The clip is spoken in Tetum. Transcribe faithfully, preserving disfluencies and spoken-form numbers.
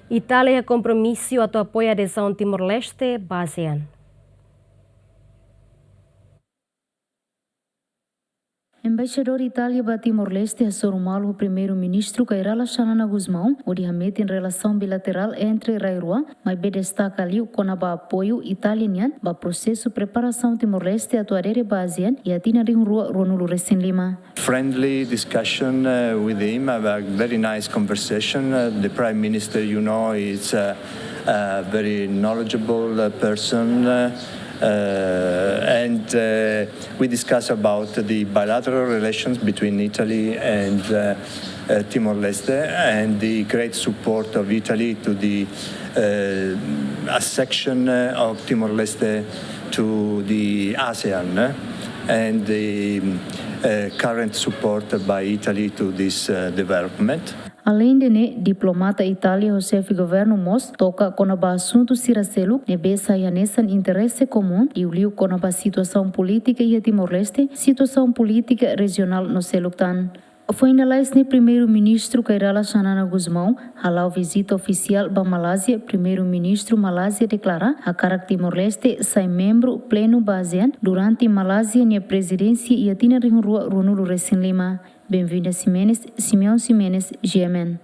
Itália iha kompromisu atu apoia adezaun Timor-Leste ba ASEAN. Embaixadór Itália ba Timor-Leste hasoru malu ho Primeiru-Ministru Kay Rala Xanana Gusmão, hodi hametin relasaun bilaterál entre rai rua, maibé destaka liu kona-ba apoiu Itália nian ba prosesu preparasaun Timor-Leste atu adere ba ASEAN iha tinan rihun rua ruanulu resin lima. Friendly discussion uh, with him, a very nice conversation. Uh, the Prime Minister, you know, is uh, a very knowledgeable uh, person. Uh, uh, and uh, we discuss about the bilateral relations between Italy and uh, uh, Timor-Leste and the great support of Italy to the uh, accession uh, of Timor-Leste to the ASEAN uh, and the uh, current support by Italy to this uh, development. Além de ne'e, diplomata Itália ho xefe governu mós toka kona-ba asuntu sira seluk ne'ebé sai hanesan interese komún, liuliu kona-ba situasaun polítika iha Timor-Leste, situasaun polítika rejionál no seluk tan. Foin lalais ne'e Primeiru-Ministru Kay Rala Xanana Gusmão hala'o vizita ofisiál ba Malázia, Primeiru-Ministru Malázia deklara hakarak Timor-Leste sai membru plenu ba ASEAN durante Malázia nia prezidénsia iha tinan rihun rua ruanulu resin lima. Benvinda Ximenes, Simeão Ximenes, G M N.